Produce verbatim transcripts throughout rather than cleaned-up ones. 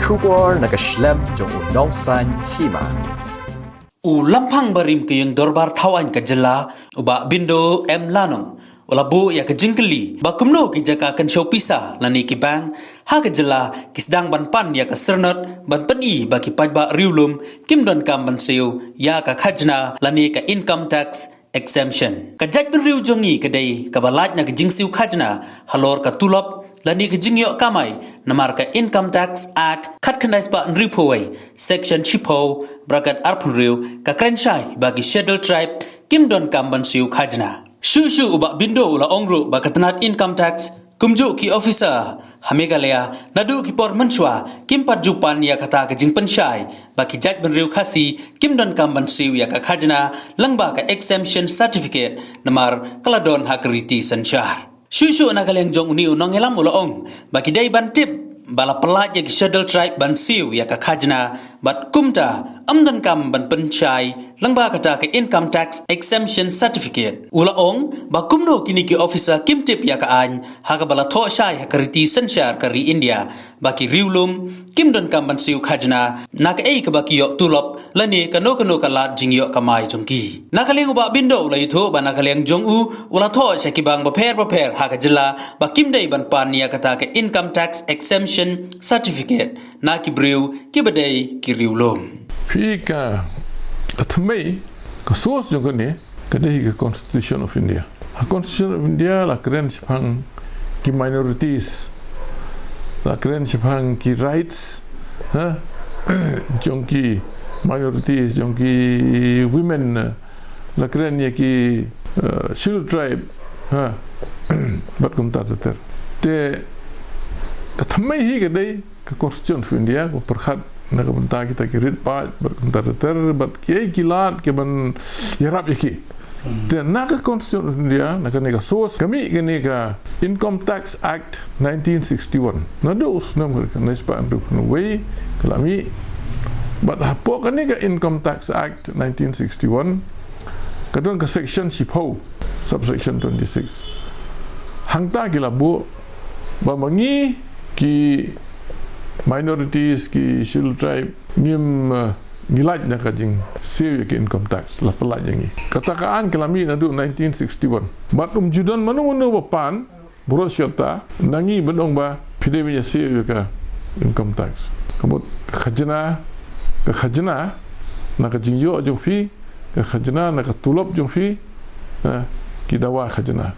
Khubor na ka shlem jong u nongsan hima. U Lamphang Barim ka Ïing Dorbar Thaw Aiñ ka Jylla, u Bah Bindo M Lanong, u la buh ïa ka jingkylli ba kumno ki jaka kynshew pisa lane ki bank ha ka jylla ki sdang ban pan ïa ka syrnod ban pyni ba ki paidbah riewlum kim donkam ban siew ïa ka khajna lane ka income tax exemption. Ka jaitbynriew jong ngi ka dei kaba lait na ka jingsiew khajna halor ka tulop lane ka jingïoh kamai namar ka Income Tax Act khatkhyndai spah hynriewphew wei, Section shiphew, bracket arphew hynriew, ka kren shai ba ki Scheduled Tribe kim donkam ban siew khajna. Shuh shuh u Bah Bindo u la ong ruh ba ka tnat income tax kumjuh ki officer ha Meghalaya naduh ki por mynshuwa kim pat ju pan ïa kata ka jingpynshai ba ki jaitbynriew Khasi kim donkam ban siew ïa ka khajna lyngba ka exemption certificate namar ka la don ha ka riti synshar. Shuh shuh na ka liang jong une u nongïalam u la ong ba ki dei ban tip ba la pyllait ïa ki Scheduled Tribe ban siew ïa ka khajna bad kumta ym donkam ban pynshai lyngba kata ka Income Tax Exemption Certificate. U la ong ba kumno kine ki officer kim tip ïa ka aiñ ha kaba la thoh shai ha ka riti synshar ka ri India ba ki riewlum kim donkam ban siew khajna na kaei kaba ki ïoh tulop lane kano kano ka lad jingïoh kamai jong ki. Na ka liang u Bah Bindo u la ïathuh ba na ka liang jong u u la thoh sha ki bank bapher bapher ha ka jylla ba kim dei ban pan ïa kata ka Income Tax Exemption Certificate na ki briew kiba dei ki riewlum. Phi ka, ka thymmei, ka source jong kane ka dei ka Constitution of India. Ha Constitution of India la kren shaphang ki minorities, la kren shaphang ki rights, ha, jong ki minorities, jong ki women, la kren ïa ki, eh, Scheduled Tribe, ha, bad kumta ter ter. Te ka thymmei hi ka dei ka Constitution of India, ka pyrkhat na ka bynta kita ki rit paid bad kumta ter ter bad kiei ki lad kiban ïarap ïa ki. Te na ka Constitution of India, na kane ka source ka mih kane ka Income Tax Act nineteen sixty-one. Naduh u snem khatkhyndai spah hynriewphew wei ka la mih. Bad hapoh kane ka Income Tax Act nineteen sixty-one ka don ka section shiphew, subsection twenty-six. Hangta ki la buh ba ma ngi ki minorities, ki Scheduled Tribe, ngim, eh, ngi lait na ka jingsiew ïa ki income tax, la pyllait ïa ngi. Kata ka aiñ ka la mih naduh nineteen sixty-one. Bad um ju don mano mano ba pan, baroh shi katta na ngi ban ong ba phi dei ban ïa siew ïa ka income tax. Ka mut ka khajna, ka khajna na ka jingïoh jong phi, ka khajna na ka tulop jong phi, eh, ki dawa khajna.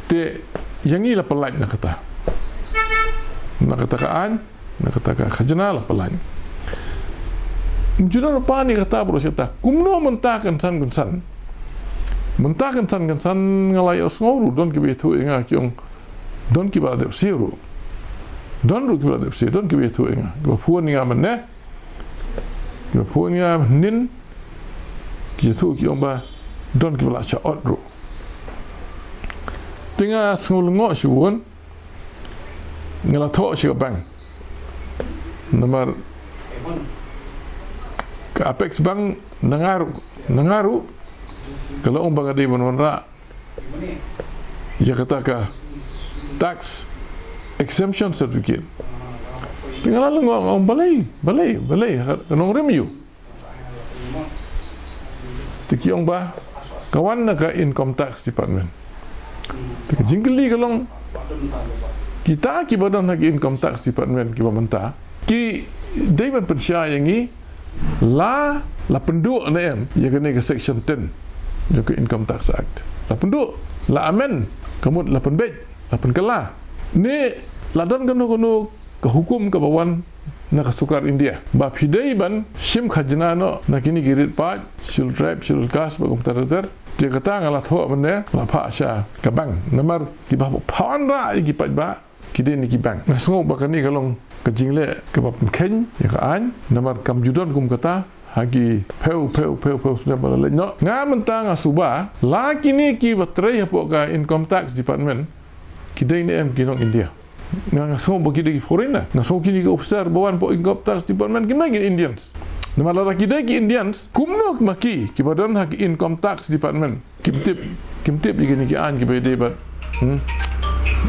Te ïa ngi la pyllait na kata. Na kata ka aiñ, na kata ka khajna la pyllait. Ym ju don pan ïa kata baroh shi katta. Kumno mynta kynsan kynsan? Mynta kynsan kynsan nga la ïohsngew ruh don kiba ïathuh ïa nga ki ong don kiba la dep siew ruh. Don ruh kiba la dep siew, don kiba ïathuh ïa nga. Kiba phone ïa nga mynne, kiba phone ïa nga mynnin, ki ïathuh ki ong ba don kiba la shah ot ruh. Te nga sngew lyngngoh shibun, nga la thoh sha ka bank. Namar ka Apex Bank na nga ruh, na nga ruh ka la ong ba nga dei ban wanrah ïa kata ka tax exemption certificate. Te nga la lyngngoh, nga ong balei, balei, balei, ka nongrim ïa u. Te ki ong ba ka wan na ka Income Tax Department. Te ka jingkylli ka long, kita kiba don ha ka Income Tax Department kiba mynta ki dei ban pynshai ïa ngi, la, la pynduh ne em ïa kane ka section ten jong ka Income Tax Act? La pynduh, la amend, ka mut la pynbeit, la pynkylla, ne la don kano kano ka hukum kaba wan na ka sorkar India ba phi dei ban shim khajna noh na kine ki rit paid, Scheduled Tribe, Scheduled Caste, bad kumta ter ter. Te kata nga la thoh mynne, la phah sha ka bank. Namar kiba pha wanrah ïa ki paidbah ki dei na ki bank. Nga sngew ba kane ka long ka jingleh kaba pynkheiñ ïa ka aiñ, namar kam ju don kum kata ha ki phew phew phew phew snem ba la leit noh. Nga mynta nga suba la kine kiba trei hapoh ka Income Tax Department ki dei ne em ki nong India? Nga, nga sngew ba ki dei ki foreigner. Nga sngew kine ki officer ba wan hapoh Income Tax Department kim dei ki Indians. Namar lada ki dei ki Indians, kumno ma ki kiba don ha ki Income Tax Department kim tip, kim tip ïa kine ki aiñ kiba ïadei bad, hmm,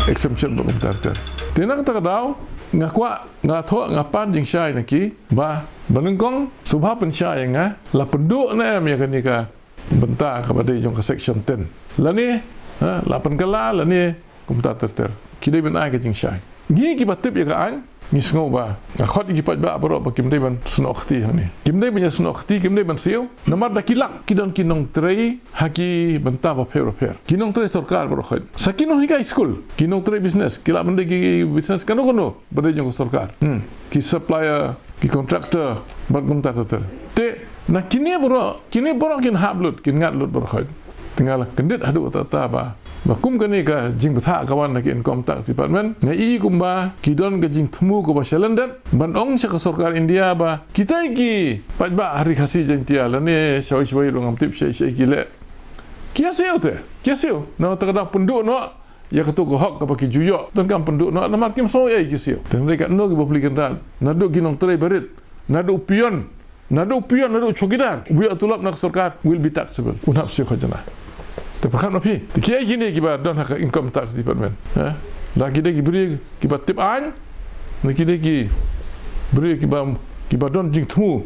exemption bad kumta ter ter? Te na kata ka daw Nga kwah, nga thoh, nga pan jingshai na ki ba, ba nyngkong sngewbha pynshai ïa nga, la pynduh ne em ïa kane ka bynta kaba dei jong ka section ten lane, ha, la pynkylla lane kumta ter ter. Ki dei ban ai ka jingshai. Ngi kiba tip ïa ka aiñ ngi sngew ba, nga khot ïa ki paidbah baroh ba kim dei ban snoh kti hangne. Kim dei ban ïa snoh kti, kim dei ban siew. Namar da ki lak ki don ki nongtrei ha ki bynta bapher bapher. Ki nongtrei sorkar baroh khoit. Sa ki nonghikai skul, ki nongtrei business, ki lah ban dei ki business kano kano ba dei jong ka sorkar. Hmm. Ki supplier, ki contractor, bad kumta ter ter. Te na kine baroh, kine baroh kin hap lut, kin ngat lut baroh khoit. Te nga la kyndit haduh katta ba, ba kum kane ka jingbthah ka wan na ki Income Tax Department, nga i kumba ki don ka jingthmu kaba shalyndet ban ong sha ka sorkar India ba kitai ki paidbah ha Ri Khasi Jaiñtia lane shawei shawei ruh ngam tip shaei shaei ki leh. Ki ïa siew te, ki ïa siew. Namar kata ka dang pynduh noh ïa katu ka hok kaba ki ju ïoh. Donkam pynduh noh namar kim sngew ei, ki siew. Te hynrei katno ki bapli kynrad, naduh ki nongtrei barit, naduh peon, naduh peon, naduh chowkidar, u ïoh tulop na ka sorkar will be taxable. Un hap siew khajna. Te pyrkhat ma phi, te kiei kine kiba don ha ka Income Tax Department, ha? Da ki dei ki briew kiba tip aiñ, ne ki dei ki briew kiba, kiba don jingthmu,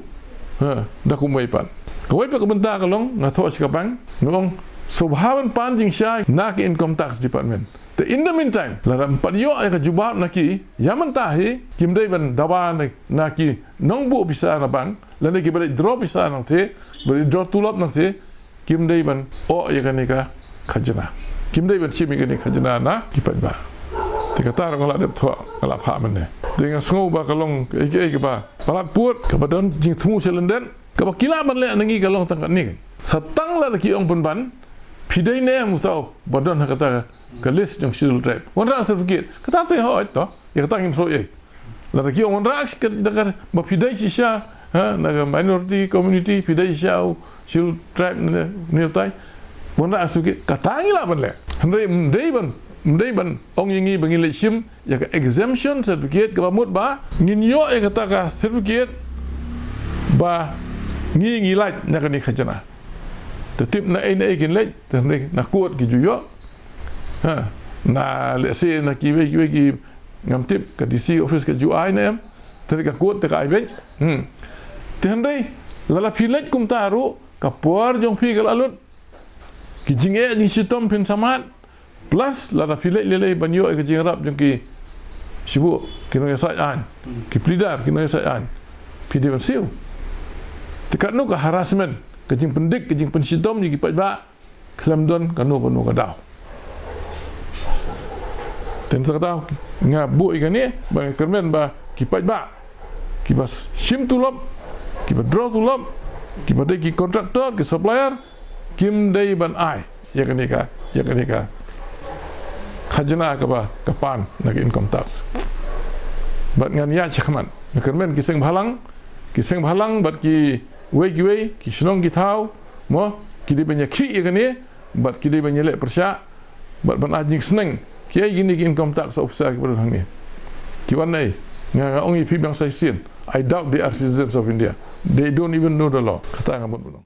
ha, da kumwei pat. Kawei pat ka bynta ka long, nga thoh shi kaban, nga ong sngewbha ban pan jingshai na ka Income Tax Department. Te in the meantime, lada ym pat ïoh ïa ka jubab na ki, ïa mynta hi kim dei ban dawa na, na ki nongbuh pisa na bank, lane kiba dei draw pisa nangtei, ba dei draw tulop nangtei, kim dei ban oh ïa kane ka khajna. Kim dei ban shim ïa kane ka khajna na ki paidbah. Te kata ruh nga la dep thoh, nga la phah mynne. Te nga sngew ba ka long kaei kaei kaba palat pud, kaba don jingthmu shalyndet, kaba ki lah ban leh na ngi ka long tang katne. Sa tang lada ki ong pynban, phi dei ne em uta uba don ha kata ka list jong Scheduled Tribe. Wanrah certificate. Kata te hooid to. Ïa kata ngim sngew ei. Lada ki ong wanrah ka, ka, ka, ba phi dei shisha, ha, na ka minority community, phi dei shisha u Scheduled Tribe ne, ne utai. Wanrah certificate. Kata ngi lah ban leh. Hynrei ym dei ban, ym dei ban ong ïa ngi ba ngin leit shim ïa ka exemption certificate kaba mut ba ngin ïoh ïa kata ka certificate ba ngi, ngi lait na kane ka khajna. Te tip na ei na ei kin leit, te hynrei na court ki ju ïoh. Ha, na lehse na kiwei kiwei ki, ngam tip ka D C office ka ju ai ne em. Te ka court te ka ai beit. Hmm. Te hynrei lada phi leit kumta ruh, ka por jong phi ka la lut. Ki jingeh jingshitom phin samad. Plus lada phi leit lei lei ban ïoh ïa ka jingïarap jong ki, shibun ki nongïasaid aiñ, ki pleader, ki nongïasaid aiñ, phi dei ban siew. Te katno ka harassment, ka jingpyndik, ka jingpynshitom ïa ki paidbah khlem don kano kano ka daw. Te na kata ka daw nga buh ïa kane ba nga kyrmen ba ki paidbah, kiba shim tulop, kiba draw tulop, kiba dei ki contractor, ki supplier, kim dei ban ai ïa kane ka, ïa kane ka khajna kaba ka pan na ka income tax. Bad ngan ïaid shakhmat, nga kyrmen ki seng bhalang, ki seng bhalang bad kiwei kiwei ki shnong ki thaw, mo, ki dei ban ïakhih ïa kane, bad ki dei ban ïaleh pyrshah, bad ban ai jingsneng. Kiei kine ki income tax officer kiba don hangne? Ki wan ei? Nga, nga ong ïa phi biang sa shisien, I doubt they are citizens of India. They don't even know the law. Kata nga mut ban ong.